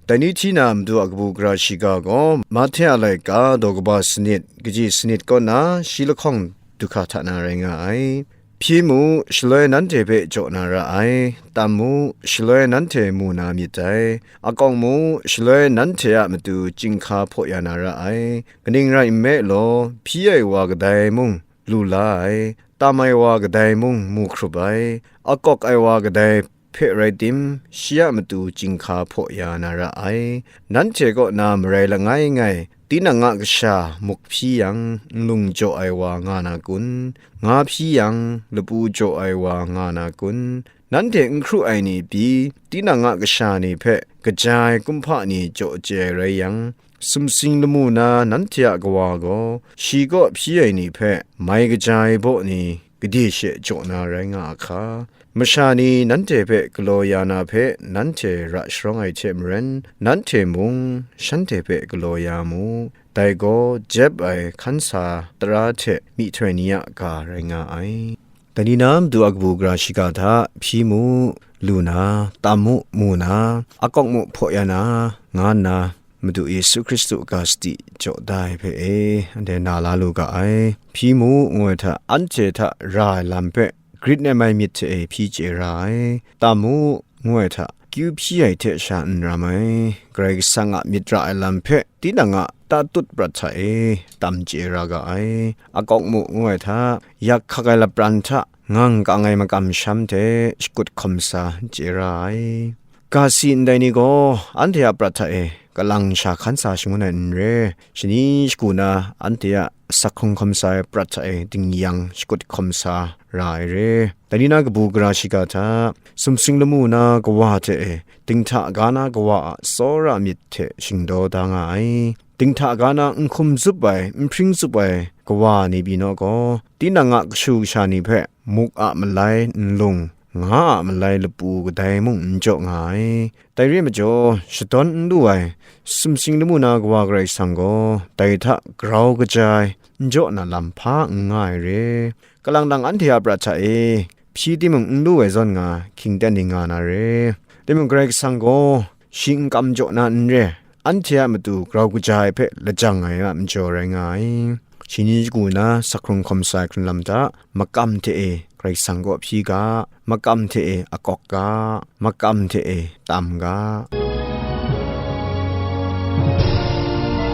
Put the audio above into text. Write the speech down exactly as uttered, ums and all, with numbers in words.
Dai ni hti na matu a kabu gara shiga gaw, Mahte a laika daw kaba sanit, kaji sanit kaw na shi lahkawng du hka hta na rai nga ai. Hpyi mu, shaloi nanhte hpe jaw na ra ai. Tam mu, shaloi nanhte mu na myit dai. Akawk mu, shaloi nanhte a matu chyinghka hpaw ya na ra ai. Kaning rai nme law, hpyi ai wa kadai mung lu la ai, tam ai wa kadai mung mu hkrup ai, akawk ai wa kadai hpe rai tim, shi a matu chyinghka hpaw ya na ra ai. Nanhte kaw na marai langai ngai, tinang a kasha muk hpyi yang, nlung jaw ai wa nga na kun? Nga hpyi yang, lapu jaw ai wa nga na kun? Nanhte n hkru ai ni pyi, tinang a kasha ni hpe kaja ai kumhpa ni jaw chye ai rai yang, sumsing lamu na nanhte a Kawa gaw, shi kaw hpyi ai ni hpe mai kaja ai baw ni gade she jaw na rai nga a hka? Masha ni nanhte hpe galaw ya na hpe nanhte ra sharawng ai hte maren, nanhte mung shanhte hpe galaw ya mu. Dai gaw jep ai hkan sa tara hte myihtoi ni a ga rai nga ai. Dai ni na matu a kabu gara shiga hta, hpyi mu, lu na, tam mu, mu na, akawk mu, hpaw ya na, nga nna, Madu Yesu Hkristu ga sadi jaw da ai hpe e, anhte na la lu ga ai. Hpyi mu, ngu ai hta, anhte hta ra ai lam hpe, grit nem ai myit hte e hpyi chye ra ai. Tam mu, ngu ai hta, kyu hpyi ai hte sha n ram ai. Karai Kasang a myit ra ai lam hpe, tinang a tatut prat hta e tam chye ra ga ai. Akawk mu, ngu ai hta, yak hkak ai lapran hta ngang kang ai makam sham hte shakut hkawm sa chye ra ai. Ga si ndai ni gaw, anhte a prat hta e kalang sha hkan sa shangun ai n re. Shani shagu na anhte a sak hkrung hkawm sa ai prat hta e dingyang shakut hkawm sa ra ai re. Dai ni na kabu gara shiga hta, sumsing lamu na Kawa hte e, dinghta ga na Kawa a tsawra myit hte shingdaw da nga ai. Dinghta ga na n hkum zup ai, n hpring zup ai Kawa ni pyi naw gaw, tinang a kashu kasha ni hpe muk a malai, nlung, nga a malai lapu kadai mung n jaw nga ai. Dai re ai majaw, shadawn n lu ai, sumsing lamu na Kawa Karai Kasang gaw, dai hta grau kaja ai, n jaw na lam hpa n nga ai re. Kalang lang anhte a prat hta e, hpyi timung n lu ai zawn nga, hkying ten ni nga na re. Timung Karai Kasang gaw, shi n kam jaw na n re, anhte a matu grau kaja ai hpe lajang ai a majaw rai nga ai. Shani shagu na sak hkrung hkawm sa ai hkrun lam hta, makam hte e Karai Kasang kaw hpyi ga, makam hte e akawk ga, makam hte e tam ga.